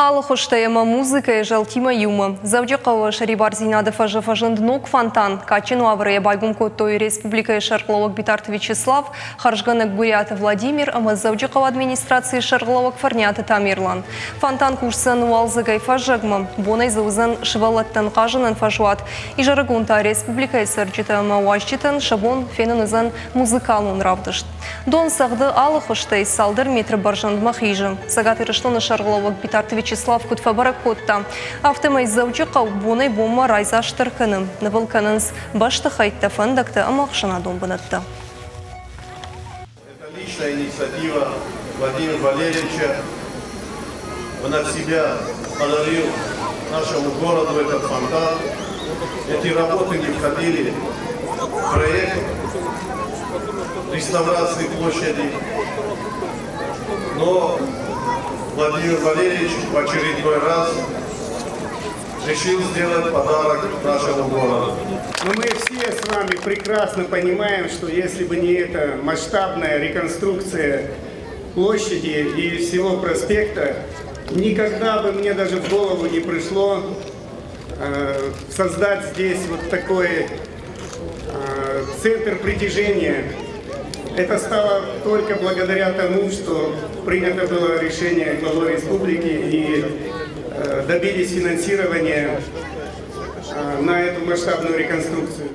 Алы хуызтӕй ӕмӕ музыкӕйы зӕлтимӕ иумӕ Дзӕуджыхъӕуы Сӕрибардзинады фӕзы фӕзынд ног фонтан. Кадджын уавӕры йӕ байгом кодтой республикӕйы сӕргълӕууӕг Битарты Вячеслав, хӕрзгӕнӕг Гуыриаты Владимир ӕмӕ Дзӕуджыхъӕуы администрацийы сӕргълӕууӕг Фӕрниаты Тамерлан. Фонтан кусдзӕн уалдзӕгӕй фӕззӕгмӕ. Бонӕй дзы уыдзӕн сывӕллӕттӕн хъазынӕн фӕзуат. Изӕрыгон та республикӕйы цӕрджытӕ ӕмӕ уазджытӕн сӕ бон фенын уыдзӕн музыкалон равдыст. Дон цӕгъды алы хуызтӕй цалдӕр метры бӕрзӕндмӕ хизы. Цӕгат Ирыстоны сӕргълӕууӕг Битарты Вячеслав куыд фӕбӕрӕг кодта, афтӕмӕй Дзӕуджыхъӕу бонӕй-бонмӕ райдзастдӕр кӕны, нывыл кӕнынц бӕстыхӕйттӕ, фӕндӕгтӕ ӕмӕ ӕхсӕнадон бынӕттӕ. Это личная инициатива Владимира Валерьевича. Он от себя подарил нашему городу этот фонтан. Эти работы не входили в проект реставрации площади. Но Владимир Валерьевич в очередной раз решил сделать подарок нашему городу. Но мы все с вами прекрасно понимаем, что если бы не эта масштабная реконструкция площади и всего проспекта, никогда бы мне даже в голову не пришло создать здесь вот такой центр притяжения. Это стало только благодаря тому, что принято было решение главы республики и добились финансирования на эту масштабную реконструкцию.